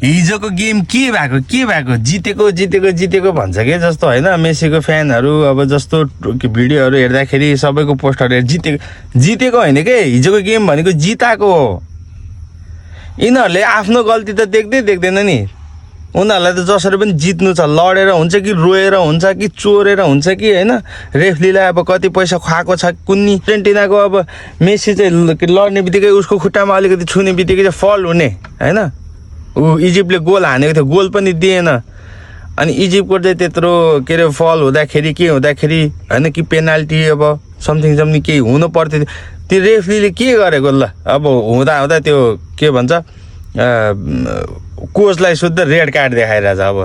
हिजोको गेम के भएको जितेको भन्छ के जस्तो होइन। मेसीको फ्यानहरू अब जस्तो भिडियोहरू हेर्दाखेरि सबैको पोस्टहरू जितेको होइन के, हिजोको गेम भनेको जिताएको हो। यिनीहरूले आफ्नो गल्ती त देख्दैन नि। उनीहरूलाई त जसरी पनि जित्नु छ, लडेर हुन्छ कि रोएर हुन्छ कि चोरेर हुन्छ कि होइन। रेफ्रीलाई अब कति पैसा खुवाएको छ कुन्नी। अर्जेन्टिनाको अब मेसी चाहिँ लड्ने बित्तिकै उसको खुट्टामा अलिकति छुने बित्तिकै चाहिँ फल हुने होइन। ऊ इजिप्टले गोल हानेको थियो, गोल पनि दिएन। अनि इजिप्टको चाहिँ त्यत्रो के अरे फल हुँदाखेरि के हुँदाखेरि होइन कि पेनाल्टी अब समथिङ केही हुनु पर्थ्यो। त्यो रेफ्रीले के गरेको ल, अब हुँदा त्यो के भन्छ कोचलाई शुद्ध रेड कार्ड देखाइरहेछ। अब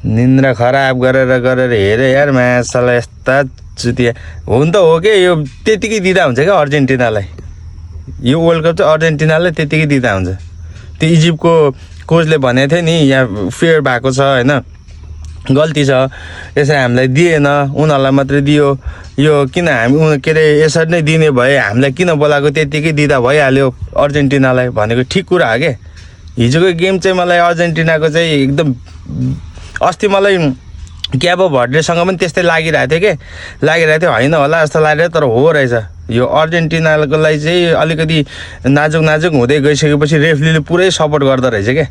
निन्द्रा खराब गरेर हेरे यार म्याचलाई यस्ता चुतिया। हुन त हो के, यो त्यतिकै दिँदा हुन्छ क्या अर्जेन्टिनालाई। यो वर्ल्ड कप चाहिँ अर्जेन्टिनालाई त्यतिकै दिँदा हुन्छ। त्यो इजिप्टको कोचले भनेको थियो नि यहाँ फेयर भएको छ होइन, गल्ती छ, यसरी हामीलाई दिएन, उनीहरूलाई मात्रै दियो। यो किन हामी के अरे यसरी नै दिने भए हामीलाई किन बोलाएको, त्यतिकै दिँदा भइहाल्यो अर्जेन्टिनालाई भनेको ठिक कुरा हो क्या। हिजोको गेम चाहिँ मलाई अर्जेन्टिनाको चाहिँ एकदम, अस्ति मलाई क्याबो भर्डेसँग पनि त्यस्तै लागिरहेको थियो होइन होला जस्तो लागेर, तर हो रहेछ। यो अर्जेन्टिनाको लागि चाहिँ अलिकति नाजुक हुँदै गइसकेपछि रेफ्रीले पुरै सपोर्ट गर्दो रहेछ क्या।